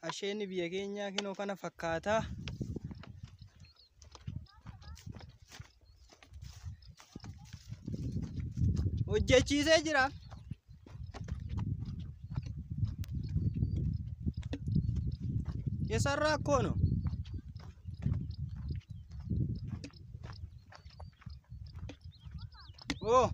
Asheenni biyya keenyaa kinoo kana fakkaata. Hojjechiisee jira. Eessarraa akkoono? Oo.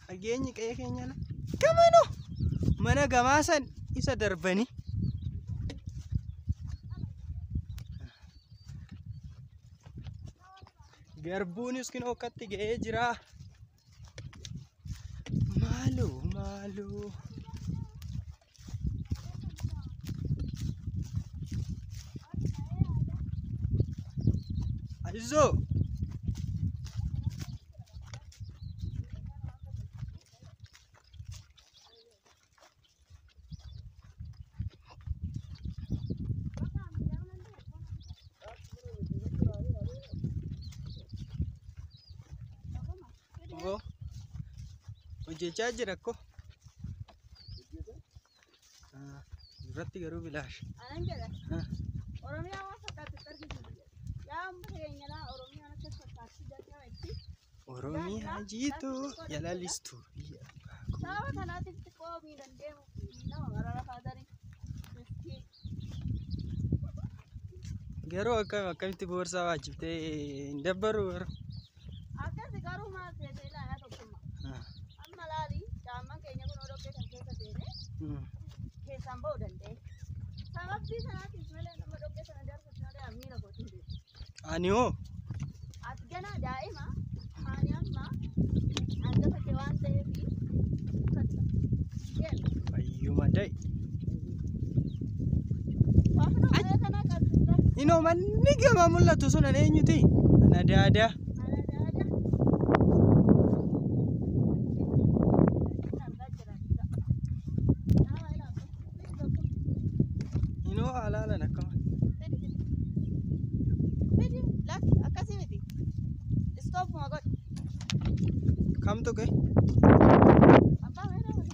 Fageenyi qe'ee keenya la. Gamanoo mana gamaa san isa darbanii. Garbuunis kinoo akkatti ga'ee jira. Maaloo maaloo. Ayizoo. Oo. Hojjechaa jira ko. Irratti garuu bilaash. Anan jedha. Oromiyaa waan fakkaatti argisiisu jedha. Yaa uummata keenya laa Oromiyaan akkas fakkaatti jedhametti. Oromiyaa jiituu jalalistuu biyya abbaa koo. Sababa kanaatiif xiqqoo miidhan deemu nama marara faatarii. Miskii. Garuu akkam akkamitti boorsaa baachiftee hin dabbaru garuu. Akkasi garuu maal seete ilaalaa tokkummaa. Amma laali caamman keenya kun dhoqqee kan keessa seenee keessaan ba'uu danda'e. Sababbii kanaatiif malee nama dhoqqee sana darbatu malee miira kootiin beeku. Ani hoo Ati ganaa daa'ima ani amma hangafa kee waan ta'eef uffata. Deemi. Fayyuma da'i. Waafina waa'ee kanaa qabsiisa. Inoo manni gama mul'atu sun an eenyuti? Ana daadaa. Ana daadaa. Argaa jira. Nama ilaalu. Inoo alaalan akkama. Fidi lakki akkasii miti. Istoopuma godhi. Kam tuqe? Abbaa meeqa godhi?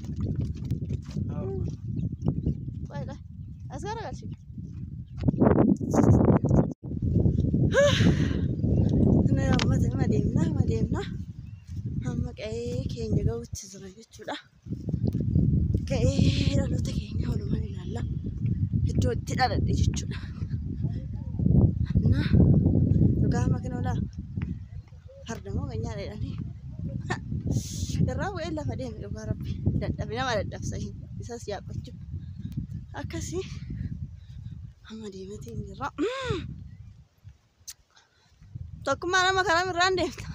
Qoy qoy. As garagalchi. Amma amma deemna amma deemna. Hamma qe'ee keenya gahuutti jira jechuudha. Qe'ee dhaloota keenya walumaan ilaalla. Iddoo itti dhaladhe jechuudha. Na dhugaa amma kana olaa farda moo kan nyaadha jedhanii. Irraa bu'ee lafa deeme dhugaa rabbi. Dadhabe nama dadhabsa isas yaabbachuu. Akkasii amma deematiin jirra. Tokkummaa nama karaa irraan deemta.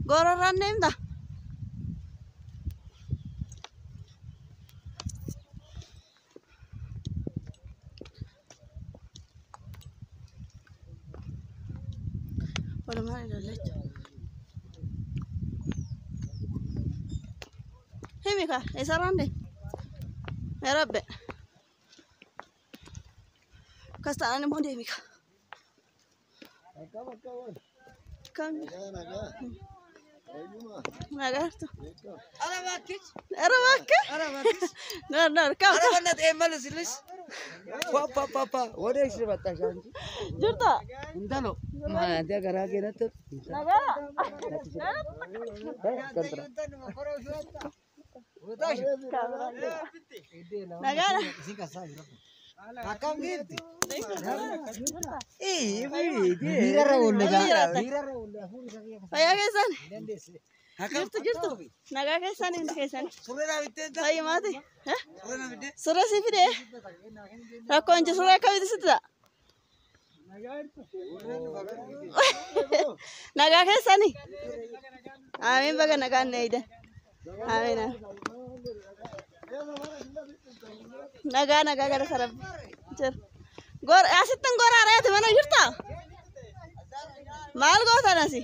Goora irraan deemta. Walumaan ilaalla jechuudha. Himi kaa eessarraan deemta? Yaa Rabbi. Akkas taanaan immoo deemi kaa. Akkam akkam. Kam Nagaa nagaa. Fayyuma. nagaartu? Beekam. ኧረ እባክሽ ኧረ እባክህ ኧረ እባክሽ ኖር ኖር kam ኧረ በእናትህ ይሄን መልስልሽ። ፓ ፓ ፓ ወደ እሺ መጣሽ አንቺ jirta? እንተ ነው አንተ ገራ ገነት Nagaa? Nagaadha? Akkam jirti? Fayyaa keessan? Jirtu jirtu. Nagaa keessan hundi keessan. Fayyumaati? Surra si fidee? Rakkoon jiru surra akkamitti sitti ta'a? Nagaa keessani? Amiin baga nagaan na eeydan. Amiin amiin. Nagaa nagaa gara sarabbi. Jira. Gora asittan goraa reeti mana jirtaa? Maal gootan asi?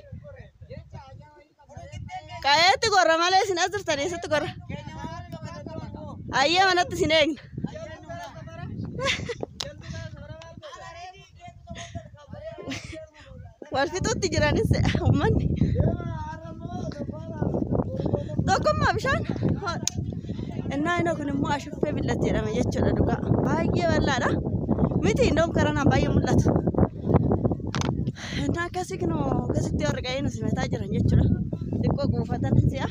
Qayeetti gorra malee isin as jirtan eessatti gorra? Ayyee manatti isin eegna. Wal fixutti jiranis uummanni. Tokkummaa bishaan. Innaa inni kun immoo ashuffee billatti jedhama jechuudha dhugaa. Baay'ee bal'aadha. Miti indoom karanaan baay'ee mul'atu. Innaa akkasii kunoo akkasitti warri qa'ee nu simataa jiran jechuudha. Xiqqoo guufatan si'a.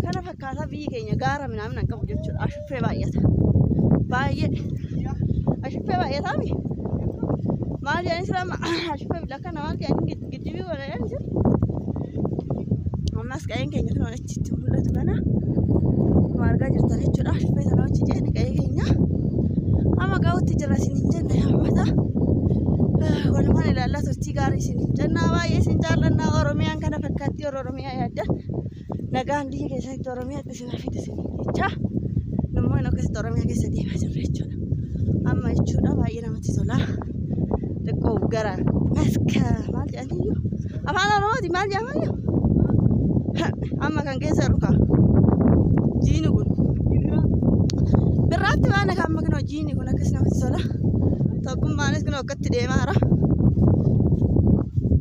Kana fakkaataa biyyi keenya gaara minaamin hin qabu jechuudha. Ashuffee baay'ata. Baay'ee. Ashuffee baay'ataa mi? Maal jedhanii sila ashuffee billa kana maal jedhanii giddibii godha jedhanii jiru. Ammas qa'een keenya kun achitti mul'atu kana. Akkuma argaa jirtan jechuudha. Ashuffee sana achi ceene qa'ee keenya. Amma gahuutti jira isin hin jenne hammata. Walumaan ilaallaa turtii gaarii isin hin jennaa baay'ee isin jaallannaa. Oromiyaan kana fakkaatti yeroo Oromiyaa yaaddan nagaan biyya keessanitti Oromiyaatti isin hafitu isin jecha. Nammoo inni akkasitti Oromiyaa keessa deemaa jirra jechuudha. Amma jechuudha baay'ee namatti tola. Xiqqoo gara maska maal jedhaniyyuu afaan Oromooti maal jedhamaniyyuu amma kan keessa jiru kaa jiini kun birraatti baana kan amma kunoo jiini kun akkas namatti tola. Tokkummaanis kunoo akkatti deemaa jira.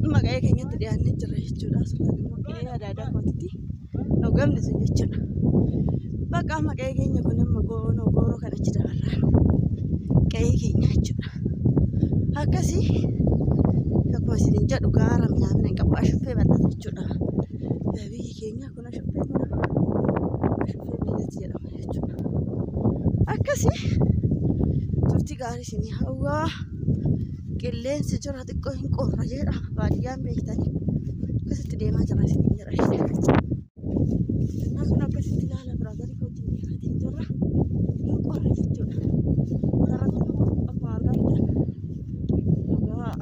Amma qe'ee keenyatti dhiyaannee jirra jechuudha. Asirraan immoo qe'ee adaadaa kootitti nu gamni sun jechuudha. Bakka amma qe'ee keenya kun amma goonoo gooroo kan achi dabarraan qe'ee keenya jechuudha. Akkasii akkuma isiniin jedhu gaara minaamin hin qabu ashuffee bal'ata jechuudha. Biyyi keenya kun ashuffee kun ashuffee biyyatti jedhama jechuudha. Akkasii turtii gaarii isinii hawwaa. Qilleensi jira xiqqoo hin qorra jedha baadiyyaan beektanii akkasitti deemaa jira isiniin jedha. Innaa kun akkasitti ilaala biraazarii wajjin deemaatiin jirra. Hin qorra jechuudha. Sarratti akkuma argaa jirtan dhugaa